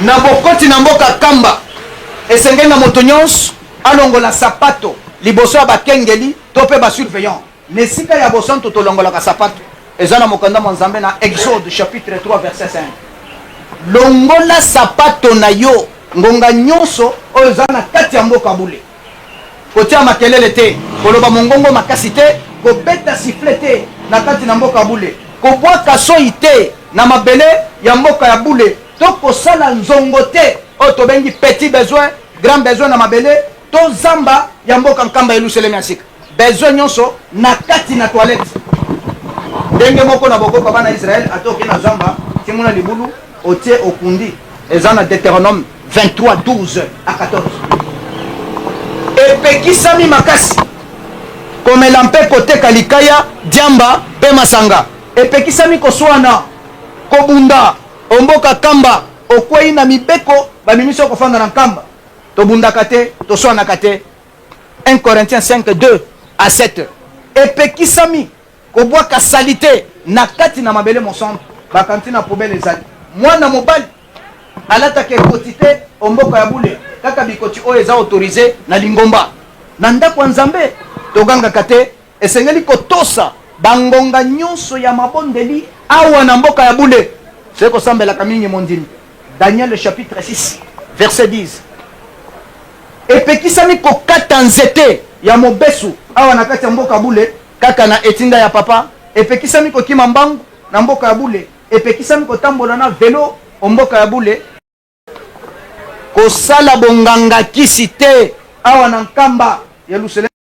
Na bokoti na mboka Nkamba, esengeli na moto nyonso alongola sapato liboso ya bakengeli to mpe ba surveillants. Na esika ya bosantu tolongolaka sapato. Eza na mokanda mwa Nzambe na Exode chapitre 3 verset 5. Longola sapato na yo ngonga nyonso oyo oza na kati ya mboka bule. Kotia makelele te, koloba mongongo makasi te, kobeta sifflet te na kati na mboka bule, kobwaka soyi te na mabele ya mboka ya bule to kosala nzongo te oyo tobengi petit besoin, grand besoin na mabele to zamba ya mboka Nkamba Yelusalemi ya sika. Besoin nyonso na kati na toilette. Ndenge moko na bokoko ya bana Israël, ata oke na zamba, timuna libulu, otie okundi. Eza na Deuteronome 23, 12 à 14. Epekisami makasi komela mpe koteka likaya, diamba mpe masanga. Epekisami koswana, kobunda o mboka Nkamba. Okwei na mibeko, bamimisi yo kofanda na Nkamba. Tobundaka te, toswanaka te. 1 Corinthiens 5, 2 à 7. Epekisami kobwaka salite na kati na mabele mosantu. Bakanti na poubelle ezali. Mwana mobali alataka ekoti te o mboka ya bule, kaka bikoti oyo eza autorise na lingomba. Na ndako ya Nzambe togangaka te, esengeli kotosa bangonga nyonso ya mabondeli awa na mboka ya bule. Soki kosambelaka mingi mondimi. Daniel chapitre 6 verset 10. Epekisami kokata nzete ya mobesu awa na kati ya mboka bule kaka na etinda ya papa. Epekisami kokima mbangu na mboka ya bule. Epekisami kotambola na velo o mboka ya bule. Kosala bonganga kisi te awa na Nkamba, Yelusalemi.